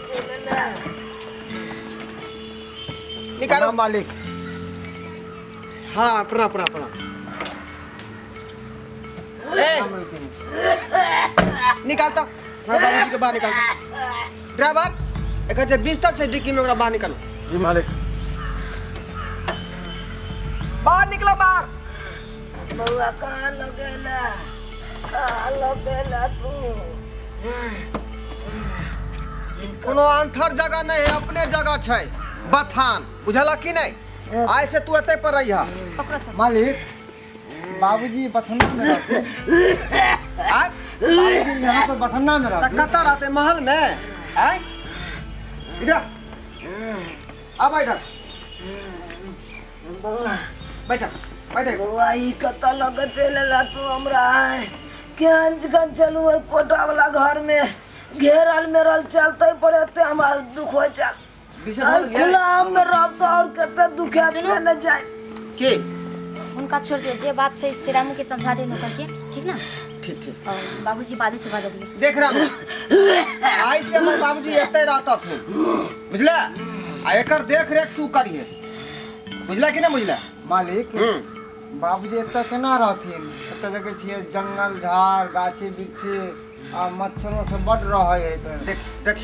चलि एला। निकालो। प्रणाम मालिक। हाँ, प्रणाम प्रणाम प्रणाम। ए, निकाल तो हमरा बाबूजी के बाहर निकाल। ड्राइवर, एकर जे बिस्तर छै डिक्की में, ओकरा बाहर निकालू। जी मालिक। बाहर निकलो, बाहर। बौआ, कहाँ लगेला, कहाँ लगेला तू? कोनो आंथर जगह नहीं है, अपने जगह छै बथान, बुझला कि नहीं? आइ से तू एते पर रहिहा। पकड़ो छ। मालिक, बाबूजी बथन्ना में रहते? आय? बाबूजी यहाँ पर बथन्ना में त रहते? कतऽ रहते, महल में? आय, इधर अब, इधर। बौआ। बैठ बैठ। बौआ, ई कतऽ लऽ कऽ चलि एला तू हमरा? केहन चिकन चलू, ओहि कोटा वाला घर में घेरल मेरल चलते पर एते हमरा दुख होइ छल। विषय भऽ गेलियै? खुला में रहब तऽ आओर कते दुख हैत से नहि जाय। के हुनका छोड़ दियौ, जे बात छै से रामू के समझा दियौ नौकर के, ठीक ना? ठीक ठीक। और बाबूजी बाजै से बाजऽ दियौ। देख रामू, आइ से हमर बाबूजी एते रहतथिन, बुझले? आ एकर देख रेख तू करिहे, बुझला कि नहीं बुझला? मालिक, हम्म। बाबूजी एतऽ केना रहथिन? एतऽ देखै छियै जंगल झाड़, गाछी वृक्षी आ मच्छरो सब बड रहै है तऽ। देख देख,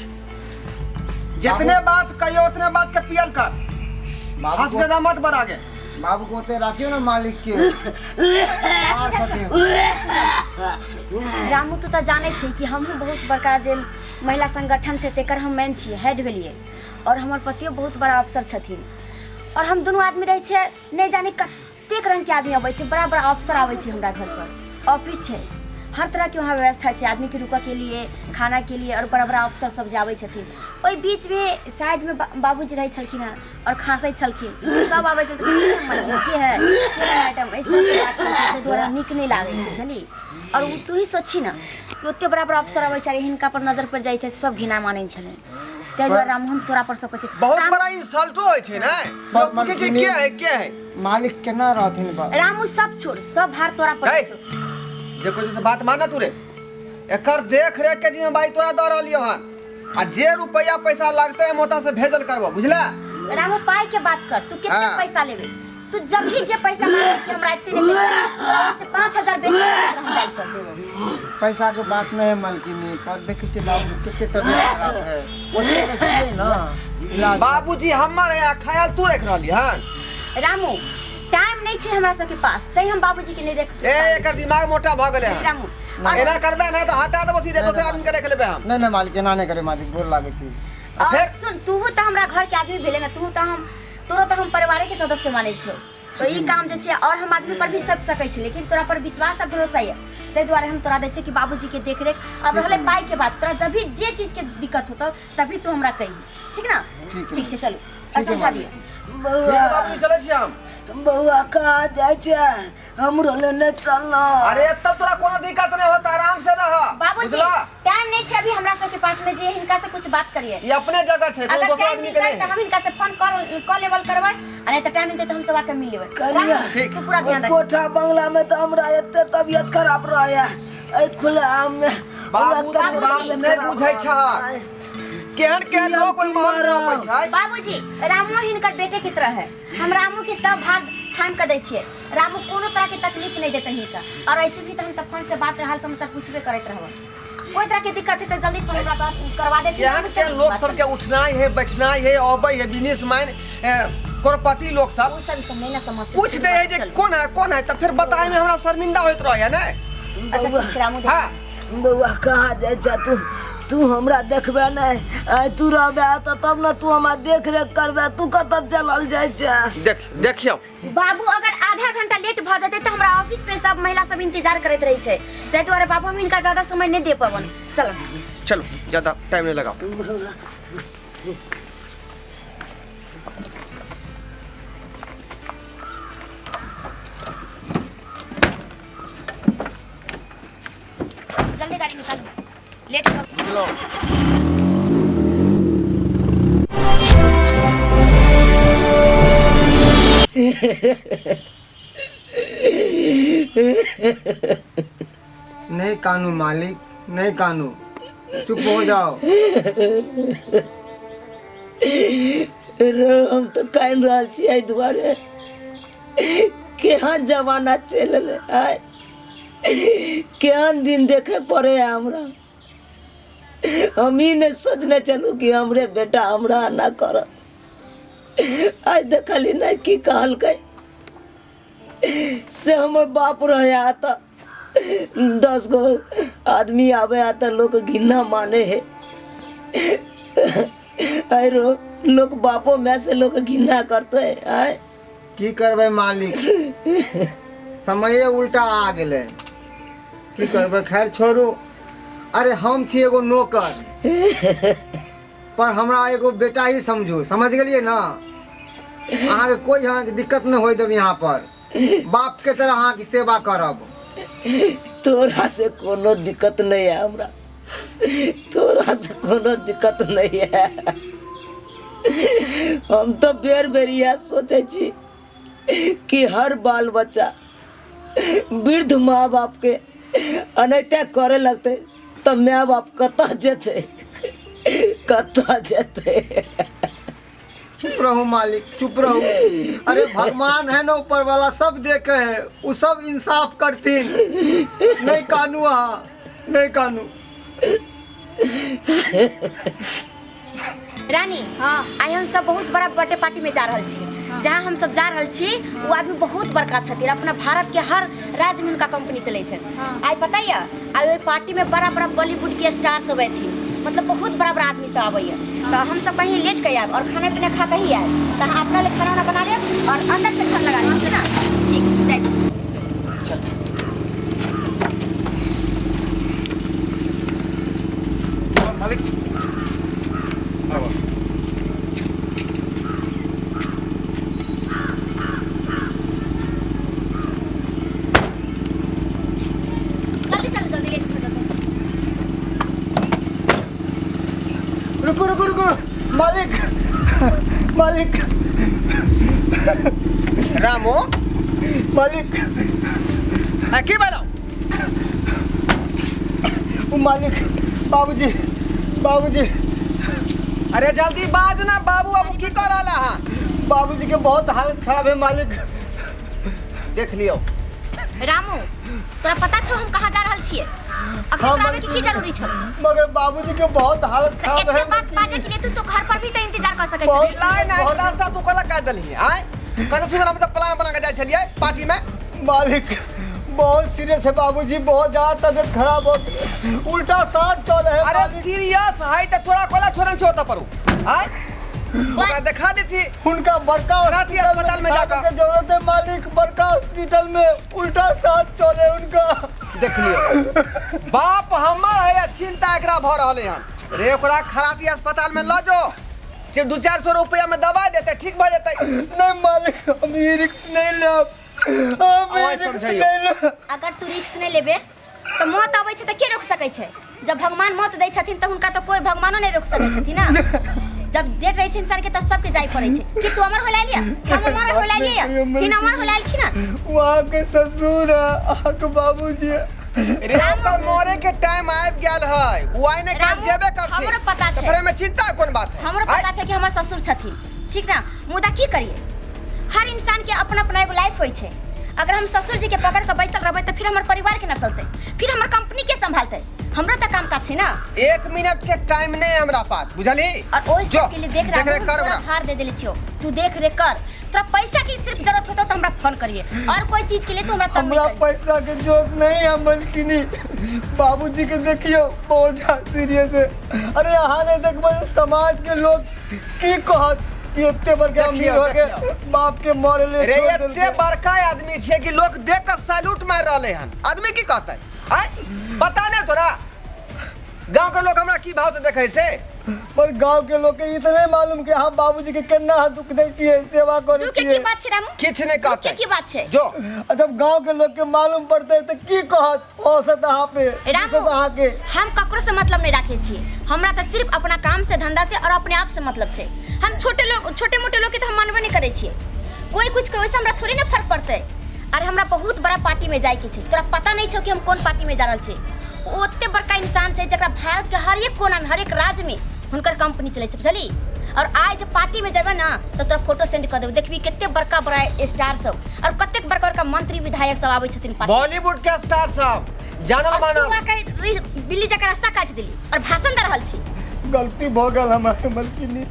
जितने बात कहियो उतने बात के पियल कर। बाबू हंस को ज्यादा मत बढ़ा गे। बाबू को ओते राखियो ना मालिक के मार छथिन। रामू, तू तऽ जानै छै कि हमहूँ बहुत बड़का जे महिला संगठन छै तेकर हम मेन छियै, हेड भेलियै, और हमर पतियो बहुत बड़ा अफसर छथिन और हम दुनू आदमी रहै छियै। नहि जाने कतेक रङ्गके आदमी अबै छै, बड़ा बड़ा अफसर आबै छै हमरा घर पर। ऑफिस छै, हर तरहके वहाँ व्यवस्था छै, आदमीके रुकऽके लिए, खानाके लिए, और बड़ा बड़ा अफसर सब जे आबै छथिन। ओहि बीचमे साइडमे बाबूजी रहै छलखिन हँ और खाँसै छलखिन। सब आबै छल तऽ के है, के है मैडम, एहि तरहसँ बात करै छै। ताहि दुआरे नीक नहि लागै छै, बुझलिही? और ओ तू ही सोचही ने कि ओते बड़ा बड़ा अफसर अबै छै, हिनका पर नजर पड़ि जाइ छै, सब घृणा मानै छलै। ताहि दुआरे राम, हम तोरा पर सब कहै छी। बहुत राम- बड़ा इंसल्टो होइ छै ने, लोग पूछै छै के है, के है। मालिक, केना रहथिन बा? रामू, सब छोड़, सब भार तोरा पर हे! छौ। जे कुछ से बात माना तू रे। एकर देख रेख के जिम्मेदारी तोरा दऽ रहलियौ हन आ जे रुपया पैसा लगतै हम ओतऽ से भेजल करबो, बुझला? रामू, पाई के बात कर तू, कितने पैसा लेबे तू? जब भी जे पैसा मांगे कि हमरा इतने के चाही, तोरा ओहिसे 5,000 बेसी हम डाल कर देबो। पैसा के बात नहीं है मालकिनी, पर देखै छियै बाबू के कते तबियत खराब है, ओते तऽ छियै ना इलाज। बाबूजी हमर है आ ख्याल तू रख रहली हन। रामू, टाइम नहीं छै हमरा सबके पास, तै हम बाबूजी के नहीं देख। ए, एकर दिमाग मोटा भऽ गेलै हन। रामू, और एना करबै ने तऽ हटा देबो, सीधे दोसर आदमी के रख लेबै हम। नहीं नहीं मालिक, एना नहीं करे मालिक, गोर लागै छी। और फेर? सुन, तूहू तऽ हमरा घर के आदमी भेले ना, तूहू तऽ हम तोरो तऽ हम परिवारे के सदस्य मानै छियौ, तो ई काम जे छै और हम आदमी पर भी सब सकै छी, लेकिन तोरा पर विश्वास आ भरोसा यऽ, ताहि दुआरे हम तोरा दै छियौ कि बाबूजी के देख रेख। अब रहलै पाई के बात, तोरा जब भी जे चीज के दिक्कत होतौ तभी तू हमरा कही, ठीक ना? ठीक है। ठीक छै, चलू। ठीक है, समझा मालिक। दियौ। ठीक बौआ। है बाबूजी, चलै छी हम। बौआ, कहाँ जाइ छै? हमरो लेने चल न। अरे, एतऽ तोरा कोनो दिक्कत नहि होत, आराम से रह। बाबूजी, बुझला? टाइम नहीं छै अभी हमरा सबके पास में जे हिनका से कुछ बात करिए। ई अपने जगह छै, कोनो अगर दोसर टाइम आदमी मिलतै के नहीं तऽ है। हम हिनका से फोन कॉल लेवल करबै आ नहीं तऽ टाइम मिलतै तऽ हम सब आके मिल लेबै। कनिया, राम, ठीक। तू पूरा ध्यान रख। कोठा बंगला में तऽ हमरा एते तबियत खराब रहे, एहि खुला आम में हमरा बाबू, कते तू बात तबियत नहि खराब बुझै रहै। छहक। केहन केहन लोग ओहि महल में अबै छै। बाबूजी, रामो हिनकर बेटे की तरह है। हम रामू के सब भाग थाम के दै छियै। रामू कोनो तरह के तकलीफ नहीं देते हिनका, और ऐसे भी तो हम तऽ फोन से बात हाल समाचार पूछबे करैत रहब। कोई तरह के दिक्कत है तो जल्दी फोन हमरा करवा देथिन। केहन केहन लोग सबके उठनाइ है, बैठनाइ है, अबै है बिजनेसमैन, करोड़पति लोग सब। ओ सब ई सब नहीं ना समझते। पूछ दे है जे चलू। कौन है, कौन है, तऽ फिर बताए में हमरा शर्मिंदा होइत रहे है ने। अच्छा, ठीक छै रामू, देख। हाँ। बौआ, कहाँ जाइ छ तू? तू हमरा देखबे नहि आइ, तू रहबे तऽ तब ने तू हमरा देख रेख करबे। तू कतऽ चलल जाइ छ? देख, देखियौ। बाबू, अगर आधा घंटा लेट भऽ जेतै तऽ हमरा ऑफिस में सब महिला सब इंतजार करैत रहै छै, ताहि दुआरे बाबू हम हिनका ज्यादा समय नहि दे पवन। चल। चलो, ज्यादा टाइम नहीं लगाओ। जल्दी गाड़ी निकालू, लेट हो। बुझलो? नहीं कानू मालिक, नहीं कानू। चुप हो जाओ। रे हम तऽ कानि रहल छी एहि दुआरे केहन जमाना चलि एलै आइ, केहन दिन देखे पड़े है हमरा। हम ई नहि सोचने छलहुँ कि हमरे बेटा हमरा एना करत। आइ देखली नहि की कहलकै से, हमर बाप रहे आ तऽ 10 गो आदमी आवे आ तऽ लोक घिन्ना माने है। आरो लोक बापो माय से लोक घिन्ना करते आय। की करबै मालिक, समये उल्टा आ गेलै, की करबै? खैर छोड़ू। अरे हम छी एगो नौकर, पर हमरा एगो बेटा ही समझू, समझ गेलियै ना? अहाँके कोई अहाँके दिक्कत नहि होय देब, यहाँ पर बाप के तरह अहाँके सेवा करब। तोरा से कोनो दिक्कत नहीं है हमरा, तोरा से कोनो दिक्कत नहीं है। हम तो बेर बेर इएह सोचै छी कि हर बाल बच्चा वृद्ध माँ बाप के अनैते करे लगतै तऽ माय बाप कतऽ जेतै, कतऽ जेतै? चुप रहू मालिक, चुप रहू। अरे भगवान है ना ऊपर वाला, सब देखे है, वो सब इंसाफ करथिन। नहीं कानू अहाँ, नहीं कानू। रानी, हाँ। आइ हम सब बहुत बड़ा बर्थडे पार्टी में जा रहल छी। जहाँ हम सब जा रहल छी वो आदमी बहुत बड़का छथिन, अपना भारत के हर राज्य में उनका कंपनी चलै छै। हाँ। आइ पता यऽ, आइ ओहि पार्टी में बड़ा बड़ा बॉलीवुड के स्टार सब अथिन, मतलब बहुत बड़ा बड़ा आदमी सब आबैया। तऽ हम सब कहीं लेट के आयब और खाना पीना खा के ही आयब। तऽ अहाँ अपना लिए खाना उना बना लेब और अंदर से खाना लगा लेब, ठीक ना? ठीक, जाइ छी। मालिक, आबो। जल्दी चलो, जल्दी लेट हो जाता। रुको रुको रुको मालिक, मालिक। रामो। मालिक। आ, की भेलौ? ओ मालिक, बाबूजी, बाबूजी। अरे जल्दी बाज ना बाबू, बाबू की कर रहला है? बाबूजी के बहुत हालत खराब है मालिक। देख लियो। रामू, तोरा पता छौ हम कहाँ जा रहल छियै? अखन हाँ, तोरा आबे के की जरूरी छौ? मगर बाबूजी के बहुत हालत तऽ खराब है। एते बात बाजै के लिए तू तो घर पर भी तऽ इंतजार कर सकै बहुत- छली। लाइन आइ रास्ता तू कला काट देलही आय? कत सुन, हम सब प्लान बना के जाइ छलियै पार्टी में। मालिक, बहुत सीरियस है बाबूजी, बहुत ज्यादा तबीयत खराब हो गई, उल्टा सांस चले है। अरे मालिक। सीरियस है त तोरा कोला छोड़न छौ ओतऽ पर आय? ओकरा देखा देती। उनका बड़का रात ही हॉस्पिटल अस्पताल में दिखाने जाकर। के जरूरत है मालिक, बड़का हॉस्पिटल में उल्टा सांस चले उनका। देख लियो, बाप हमर है आ चिंता एकरा भऽ रहलै हन। रे, ओकरा खराती अस्पताल में लऽ जो, सिर्फ 200-400 रुपया में दवाई देतै, ठीक भऽ जेतै। नहीं मालिक, हम ये रिस्क नहीं लेब, हम ये आवाज रिस्क समझाइयो। नहीं लेब। अगर तू रिस्क नहि लेबे तऽ मौत अबै छै तऽ के रोकि सकै छै? जब भगवान मौत दै छथिन तऽ हुनका तऽ कोइ भगवानो नहि रोकि सकै छथिन ना। जब डेट रहै छै इंसान के तब सबके जाय पड़ै छै। कि तू अमर होय लिया, हम अमर होय लिया कि ना अमर होय लखिन ना? वहाँ के ससुर है, अहाँ के बाबूजी है। रे, ओकर मरे के टाइम आबि गेल है, उ आइ ने काल्हि रामू, जेबे करथिन। हमरो पता तऽ छै। फेर एहिमे चिंता कोन बात है? हमरो आँय? पता छै कि हमर ससुर छथिन, ठीक ना? मुदा की करिए, हर इंसान के अपना अपना एगो लाइफ होइ छै। अगर हम ससुर जी के पकड़ के बैसल रहबै तऽ फिर हमर परिवार केना चलतै? फिर हमर कंपनी के संभालतै? हमरो तऽ काम काज छै ना। एक मिनट के टाइम नहीं है हमरा पास, बुझली? और ओहि जो, सब के लिए देख देख रामू, रेख हम कर तोरा ओकरा। भार दे देले छियौ, तू देख रेख कर। तोरा पैसा की सिर्फ जरूरत होतौ तऽ हमरा फोन करिए, और कोई चीज के लिए तू हमरा तंग हमरा नहीं करिए। पैसा के जरूरत नहीं है मलकिनी, बाबूजी के देखियो बहुत ज्यादा सीरियस है। अरे अहाँ नहीं देखबै समाज के लोग की कहत कि एते बड़का अमीर देखियौ, हो के देखियौ। बाप के मरे ले रे, छोड़ एते देलकै। बड़का आदमी छियै कि लोग देख के सैल्यूट मारि रहलै हन, आदमी की कहतै? आँय, पता नहि तोरा गांव के लोग हमरा की भाव से देखै से? पर गांव के लोग के ई तऽ नहीं मालूम कि हम बाबूजी के केना दुख दै छियै, सेवा करै तू के की छियै। बात छै रामू? किछु नहि तू के कहतै। की बात छै? जो। आ जब गांव के लोग के मालूम पड़तै तऽ की कहत? औसत अहाँ पे रामू, औसत अहाँ के। हम ककरो से मतलब नहीं राखे छियै, हमरा तऽ सिर्फ अपना काम से, धंधा से और अपने आप से मतलब छै। हम छोटे लोग, छोटे मोटे लोग के तऽ हम मानबे नहीं करै छियै। कोई कुछ के ओहिसे हमरा थोड़ी ना फर्क पड़तै। अरे हमरा बहुत बड़ा पार्टी में जाय के छै, तोरा पता नहीं छौ कि हम कोन पार्टी में जा रहल छी। ओ ओते बड़का इंसान छै जकरा भारत के हर एक कोना में हर एक राज्य में हुनकर कंपनी चलै छै बुझली। और आइ जे पार्टी में जेबै ना तऽ तोरा फोटो सेंड कऽ देबौ, देखबी कते बड़का बड़का स्टार सब और कतेक बड़का बड़का मंत्री विधायक सब आबै छथिन पार्टी में। बॉलीवुड के स्टार सब जानल और तू मानल। आके बिल्ली जकाँ रास्ता काटि देली और भाषण दे रहल छी। गलती भऽ गेल हमरा से मलकिनी,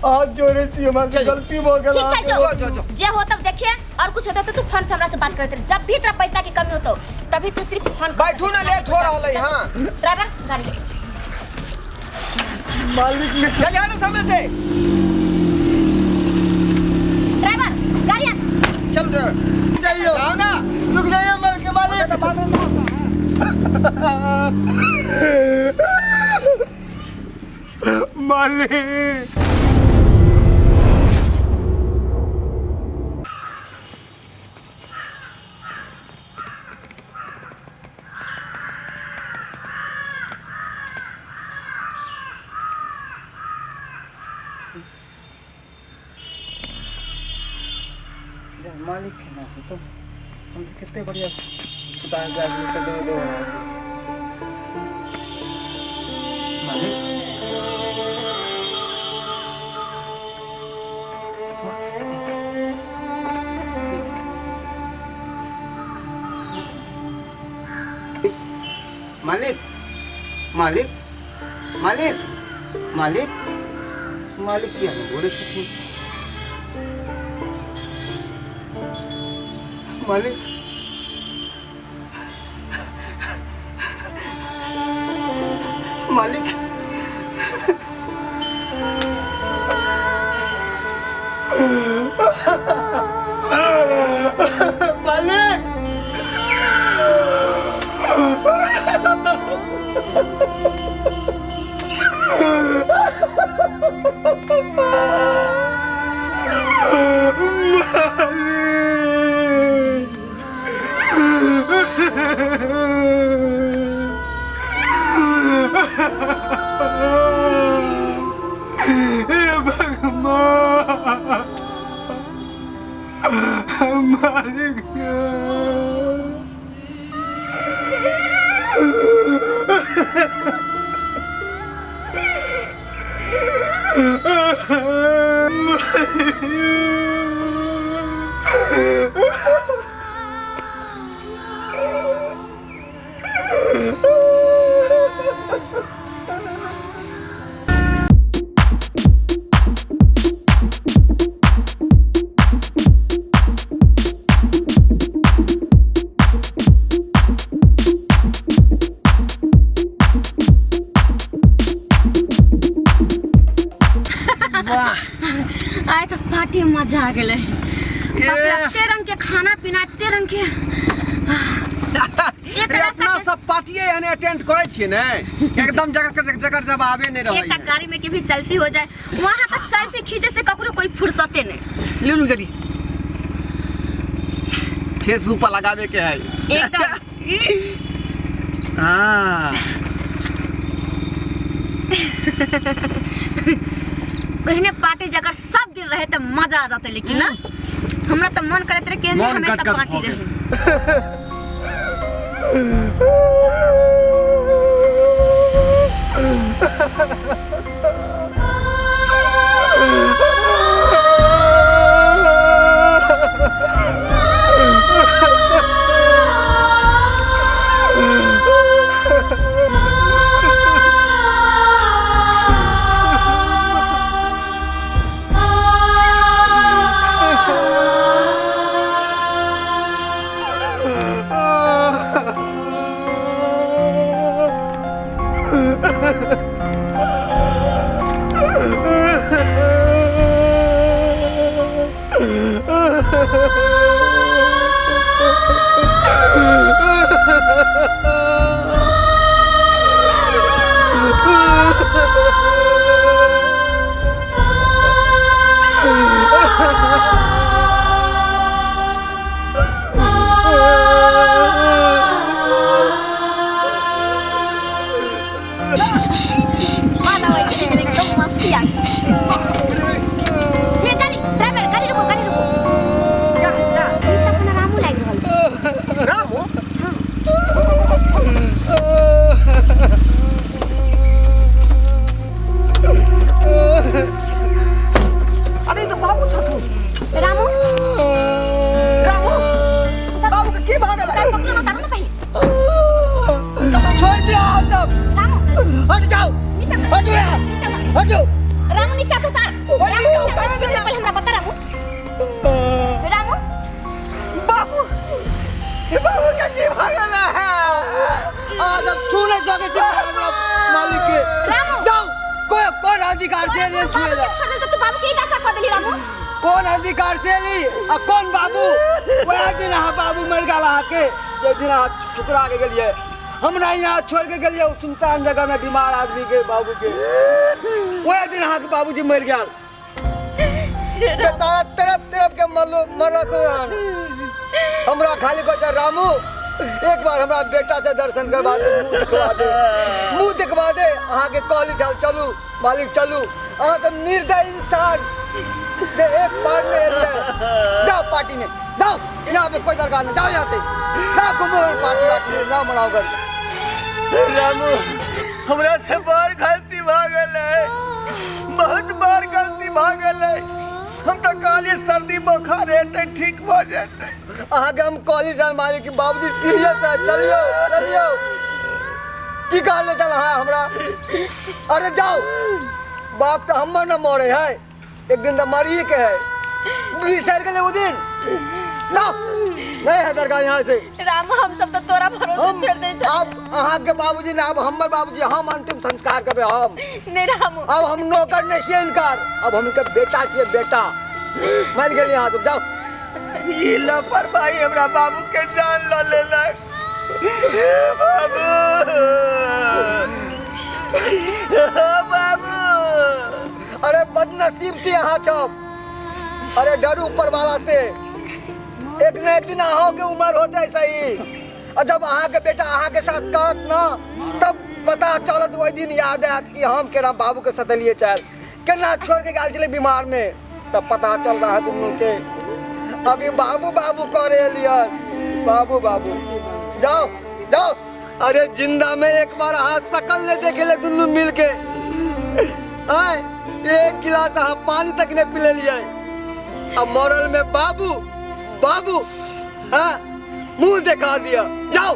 हाथ जोड़े छी, हमरा से गलती भऽ गेल। ठीक छै, जो जो, जो, जो। जे हो तब देखिए, और कुछ होता तो तू फोन से हमरा से बात करते रह। जब भी तोरा पैसा की कमी होतो तभी तू सिर्फ फोन कर। बैठू ना, लेट हो रहलै, हाँ। ड्राइवर गाड़ी ले। मालिक ने चल यहाँ ना सामने से। ड्राइवर गाड़ी आ। चल ड्राइवर। जाइयो। जाओ ना। रुक जाइयो मर के मालिक। तो बाद में मालिक। जा मालिक के ना सुतो, हम तो कितने बढ़िया सुता गाड़ी के दे दो मालिक। मालिक, मालिक, मालिक, मालिक, मालिक किया नहीं बोले छथिन मालिक। मालिक, मालिक, हे भगवान, मालिक। आइ तऽ पार्टी में मजा आ गेलै बाप रे, एते रंग के खाना पीना, एते रंग के एक रे रास्ता अपना के- सब पार्टिए एहन अटेंड करै छियै ने, एकदम जगह के जगह जवाबे नहि रहै। एकटा गाड़ी में के भी सेल्फी हो जाए, वहाँ तो सेल्फी खींचे से ककरो कोई फुर्सते नहीं। लियौ लू जल्दी, फेसबुक पर लगाबे के है। एकदम। हाँ। ओहने पार्टी जगह सब दिन रहे तो मजा आ जाते, लेकिन ना हमरा तो मन करत रहे कि मन हमेशा गदगद पार्टी भऽ गेल। रहे। रामू नीचा तो उतार। रामू नीचा उतार। पहले हमरा बता रामू। रामू बाबू, बाबू के की भऽ गेल है? आ जब छू नहीं सके छी हमरा मालिक के। रामू। जाओ, कोई कोन अधिकार से नहीं बाबू छुए के छोड़ दे तो तू बाबू के ई दशा कऽ देली रामू। कोन अधिकार से ली आ कौन बाबू? वह दिन अहाँ बाबू मर गेल अहाँके, जे दिन अहाँ ठुकरा के गेलियै, हमरा यहाँ छोड़ के गेलियै ओ सुनसान जगह में बीमार आदमी के बाबू के, वह दिन अहाँके बाबूजी मर गेल। बेचारा तड़प तड़प के मरलो मरलक हन। हमरा खाली कहै छै रामू एक बार हमरा बेटा से दर्शन करवा दे, मुँह दिखवा दे, मुँह दिखवा दे। अहाँके कहली छल चलू मालिक चलू, अहाँ तऽ निर्दय इंसान जे एक बार नहीं एलियै। जाओ पार्टी में जाओ, यहाँ पे कोई दरकार नहीं, जाओ यहाँ से, जाओ घूमो पार्टी वार्टी में, जाओ मनाओ घर। रामू, हमरा से बड़ गलती भऽ गेलै, बहुत बड़ गलती भऽ गेलै। हम तऽ कहलियै सर्दी बोखार हेतै ठीक भऽ जेतै। अहाँके हम कहली छल मालिक कि बाबूजी सीरियस है, चलियो चलियो। की कहले छल अहाँ हमरा? अरे जाओ, बाप तऽ हमर न मरे है, एक दिन तऽ मरिए के है, बिसरि गेलै ओ दिन। ना नहीं है दरगाह यहाँ से। रामू हम सब तो तोरा भरोसे हम छोड़ दे छे। अब अहाँके बाबूजी ने, अब हमर बाबूजी, हम अंतिम संस्कार करबै हम। नहीं रामू, अब हम नौकर नहीं छियै इनकर, अब हम इनकर बेटा छियै, बेटा। मान गेलियै अहाँ सब, जाओ। ई लापरवाही हमरा बाबू के जान लऽ लेलक। बाबू, बाबू। अरे बदनसीब छी अहाँ सब, अरे डरू ऊपर वाला से, एक न एक दिन अहों के उम्र होते सही, और जब अहाँ के बेटा अहाँ के साथ करत न तब पता चलत, ओहि दिन याद आयत कि हम केना बाबू के सतेलिए चल, केना छोड़ के गेल छलै बीमार में, तब पता चल रहा है दुनू के। अभी बाबू बाबू करे लियन, बाबू बाबू जाओ जाओ। अरे जिंदा में एक बार हाथ सकल नहीं देखे ले दुनू मिल के, आय एक गिलास अहाँ पानी तक नहीं पी लिए, अब मरल में बाबू बाबू हाँ मुंह दिखा दिया। जाओ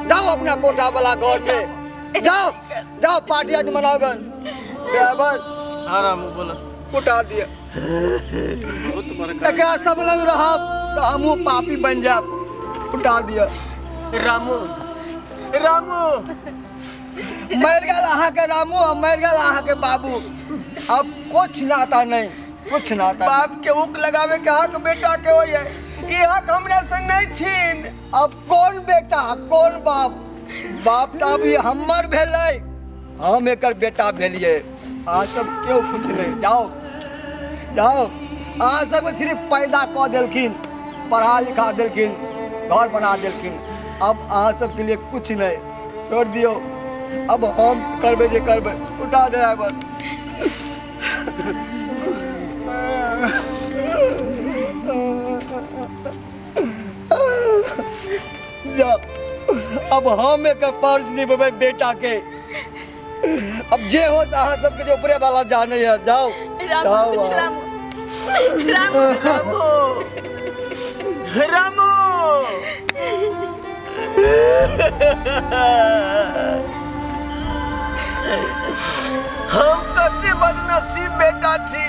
जाओ अपना कोठा वाला घर में जाओ, जाओ पार्टी आज मनाओ गन। ड्राइवर। हाँ रामू बोला। उठा दिया। बहुत बड़का। एकरा सब लग रहब तो हमहूँ पापी बन जाब। उठा दिया। रामू, रामू मर गेल अहाँके रामू, आ मर गेल अहाँके बाबू, अब कुछ नाता नहीं, कुछ नाता नहीं। बाप के हुक लगावे के हक बेटा के होय है, ई हक हमरा से नहीं छीन। अब कौन बेटा कौन बाप? बाप तऽ अभी हमर भेलै, हम एकर बेटा भेलियै, अहाँ सब केओ कुछ नहीं। जाओ जाओ, अहाँ सबके सिर्फ पैदा कऽ देलखिन, पढ़ा लिखा देलखिन, घर बना देलखिन, अब अहाँ सबके लिए कुछ नहीं, छोड़ दियौ। अब हम करबै जे करबै। उठा ड्राइवर। जा, अब हम एक फर्ज निभेबै बेटा के, अब जे हो अहाँ सबके जे ऊपरे वाला जाने है। जाओ रामू जाओ। कुछ रामू, रामू। रामू, रामू। हम कते बदनसीब बेटा छी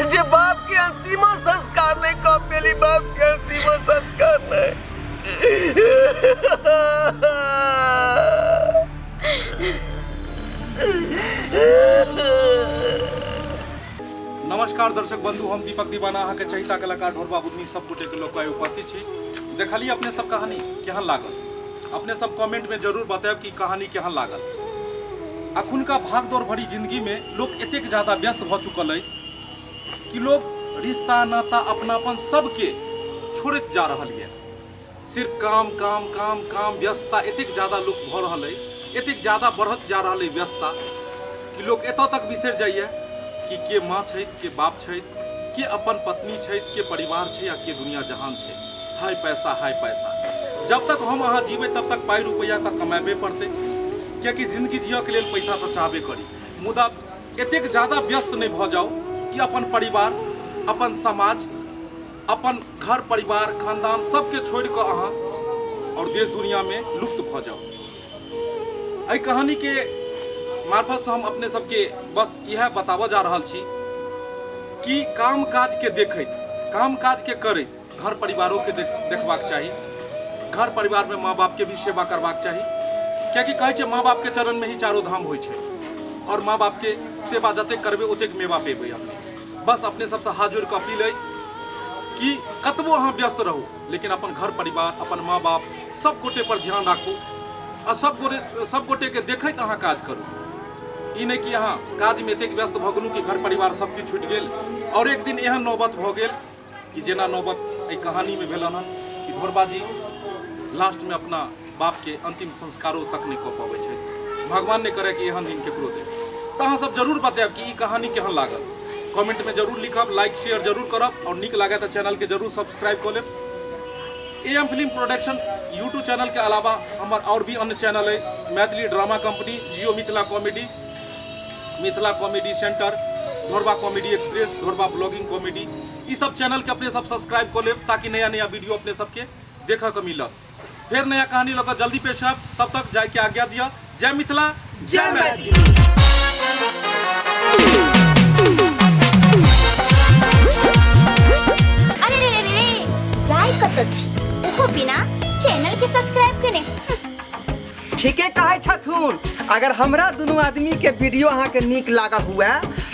जे बाप के अंतिम संस्कार नहीं कऽ पेली, बाप के अंतिम संस्कार नहीं। नमस्कार दर्शक बंधु, हम दीपक दीवाना अहाँके चहिता कलाकार ढोरबा बुधनी सब गोटे के लोग आइ उपस्थित छी। देखलिए अपने सब कहानी केहन लागल? अपने सब कमेंट में जरूर बतायब कि कहानी केहन लागल। अखुनका भागदौड़ भरी जिंदगी में लोग एतेक ज्यादा व्यस्त भऽ चुकल अइ कि लोग रिश्ता नाता अपनापन सबके छोड़ैत जा रहल यऽ। सिर्फ काम काम काम काम, व्यस्तता एतेक ज्यादा लोक भऽ रहल अइ, एतेक ज्यादा बढ़त जा रहल अइ व्यस्तता कि लोक एतऽ तक बिसरि जाइए कि के माँ छथि, के बाप छथि, के अपन पत्नी छथि, के परिवार छै आ के दुनिया जहान छै। हाय पैसा, हाय पैसा। जब तक हम अहाँ जीबै तब तक पाइ रुपैआ तऽ कमाबे पड़तै, कियाकि जिंदगी जियऽके लेल पैसा तऽ चाहबे करी, मुदा एतेक ज्यादा व्यस्त नहि भऽ जाउ कि अपन परिवार, अपन समाज, अपन घर परिवार खानदान सबके छोड़ि कऽ अहाँ आओर देश दुनियामे लुप्त भऽ जाउ। एहि कहानीके मार्फतसँ हम अपने सबके बस इएह बताबऽ जा रहल छी कि काम काजके देखैत, काम काजके करैत घर परिवारोके देखबाक चाही। घर परिवारमे माँ बापके भी सेवा करबाक चाही, कियाकि कहै छै माँ बापके चरणमे ही चारो धाम होइ छै, आओर माँ बापके सेवा जतेक करबै ओतेक मेवा पेबै अपने। बस अपने सबसँ हाथ जोड़ि कऽ अपील अइ कि कतबो अहाँ व्यस्त रहू, लेकिन अपन घर परिवार, अपन माँ बाप सब गोटे पर ध्यान राखू आ सब गोटेके देखैत अहाँ काज करू। ई नहि कि अहाँ काजमे एतेक व्यस्त भऽ गेलहुँ कि घर परिवार सब किछु छुटि गेल, आओर एक दिन एहन नौबत भऽ गेल कि जेना नौबत एहि कहानीमे भेलन हन कि ढोरबाजी लास्टमे अपना बापके अंतिम संस्कारो तक नहि कऽ पबै छै। भगवान नहि करे कि एहन दिन केकरो दे। तऽ अहाँ सब जरूर बतायब कि ई कहानी केहन लागल, कमेंटमे जरूर लिखब, लाइक शेयर जरूर करब, और नीक लागे तऽ चैनलके जरूर सब्सक्राइब कऽ लेब। A M film production YouTube channel के अलावा हमर और भी अन्य चैनल है, Maithili drama company, Jio Mithila comedy, Mithila comedy centre, Dhorba comedy express, Dhorba blogging comedy, ई सब चैनल के अपने सब सब्सक्राइब कऽ लेब ताकि नया नया वीडियो अपने सबके देखऽ के मिलत। फेर नया कहानी लऽ कऽ जल्दी पेश होयब, तब तक जाय के आज्ञा दिअ। जय मिथिला, जय मैथिली। अरे रे रे रे, जाय कतऽ छी ओहो बिना चैनल के सब्सक्राइब केने। ठीके कहै छथुन। अगर हमरा दुनू आदमी के वीडियो अहाँ के नीक लागल हुए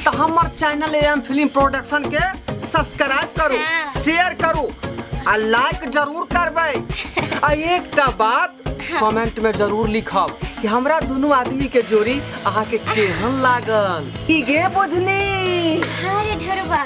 तो हमर चैनल एम फिल्म प्रोडक्शन के सब्सक्राइब करू, शेयर करू आ लाइक जरूर करबै। आ एकटा बात कमेंट में जरूर लिखब कि हमरा दुनू आदमी के जोड़ी अहाँ के केहन लागल। की गे बुधनी? हाँ रे ढोरबा।